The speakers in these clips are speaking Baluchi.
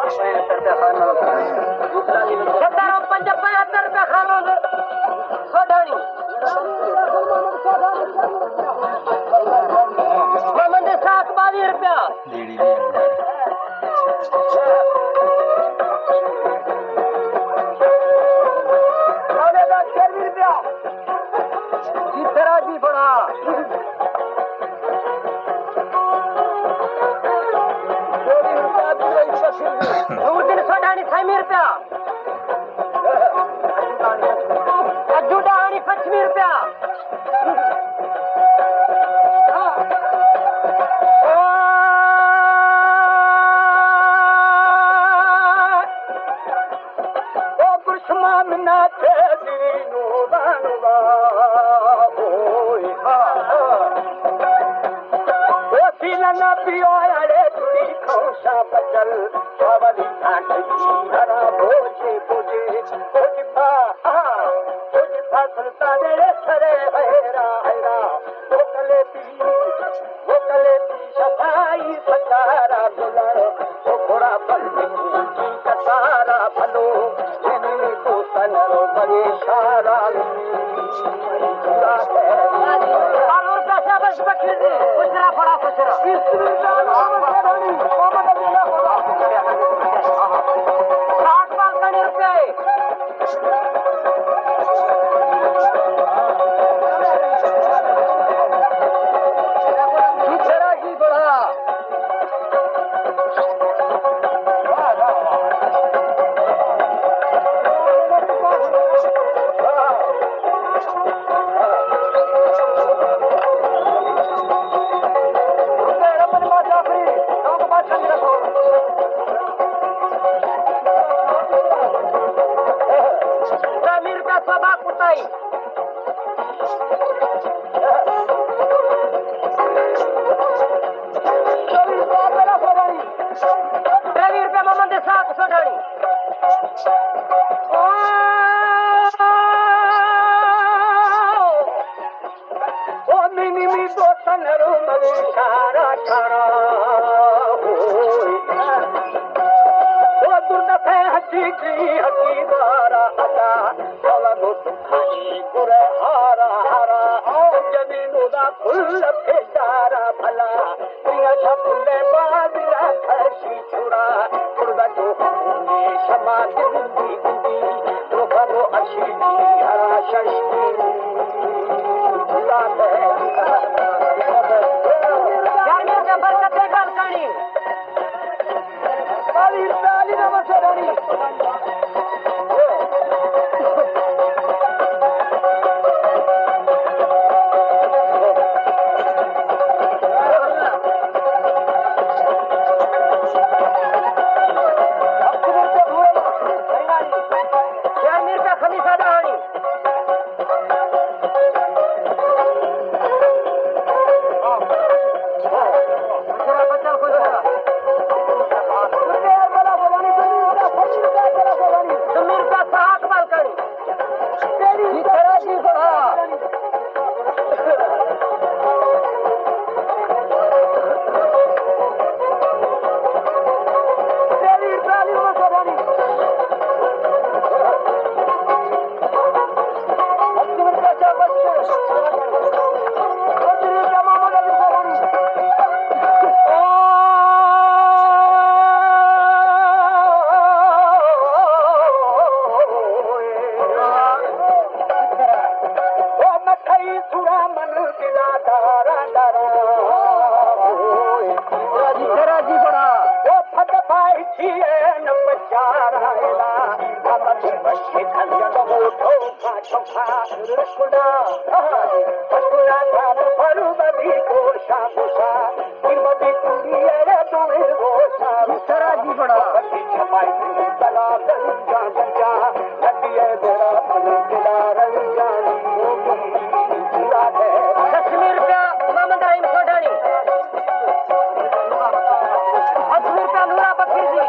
ستر ءُ پنجاہ، پنجاہتر روپیہ خانو سوڈانی۔ محمد اسحاق، باویہ روپیہ۔ جی، ترا جی بڑا۔ نوردین سوڈانی، سیمی روپیہ۔ اجو ڈاہانی، پچمی روپیہ۔ او کرشما منا چه دینو بانوا، اوی ها ها۔ او سینا نا پیو اڑے جڑی کوشا بچل، شاولی کانٹی ہرا بوجے بوجے، بوجے پا، آ، بوجے پا سلطان سرے حیرا حیرا، او کلے پی، او کلے پی شفائی ستارا دلر، او گھوڑا بندی کی کتارا بھلو، جنی دوستن رو بڑی شارا۔ اور پیسہ بس بچے دے، کچرا پڑا کچرا۔ ساٹھ پانچ روپے۔ دوسرا جی بڑا۔ تعمیر کا سبا کتائی۔ روی روپے محمد اسحاق سوڈانی۔ او منی می دوستن رو مری شارا شارا ہوئی۔ او دور دفعہ حقیقی حقیقارا ادا۔ سولا گو سکھانی گرے ہارا ہارا۔ او جنین ادا کل پیشارا بھلا۔ پریا شپ دے باز را کھشی چھڑا، پردا جو خونی شما گندی گندی، تو بھرو اشی ہرا ششکی۔ خدا دے۔ جانی کا برکت ہے بالکانی۔ کشمیر کا محمد رحیم سوڈانی۔ کشمیر کا نورا بکری جی۔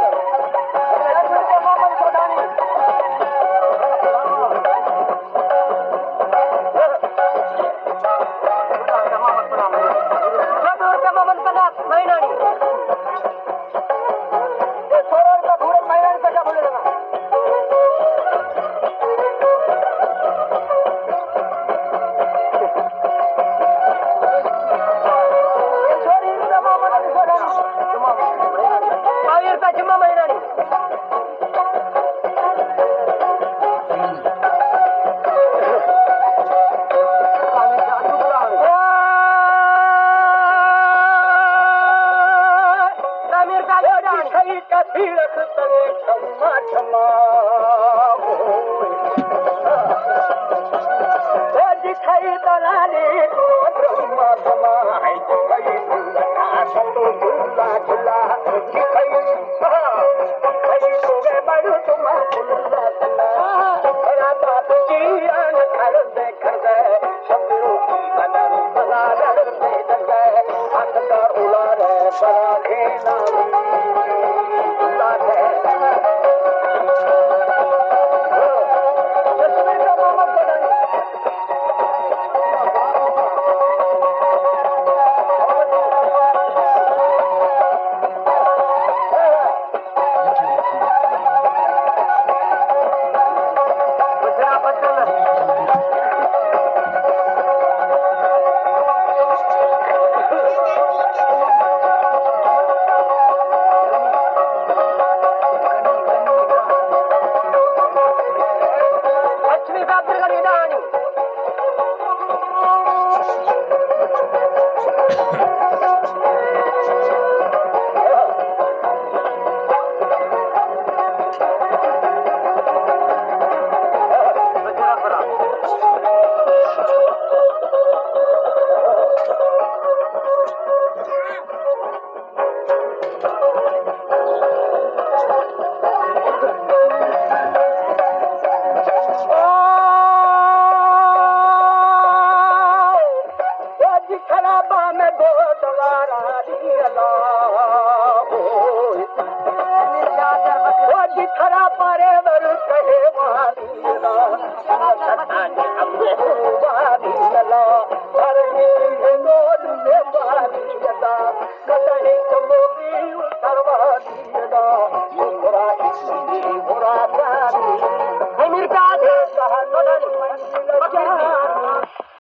خرابا میں دو دوارا دی اللہ ہوئے۔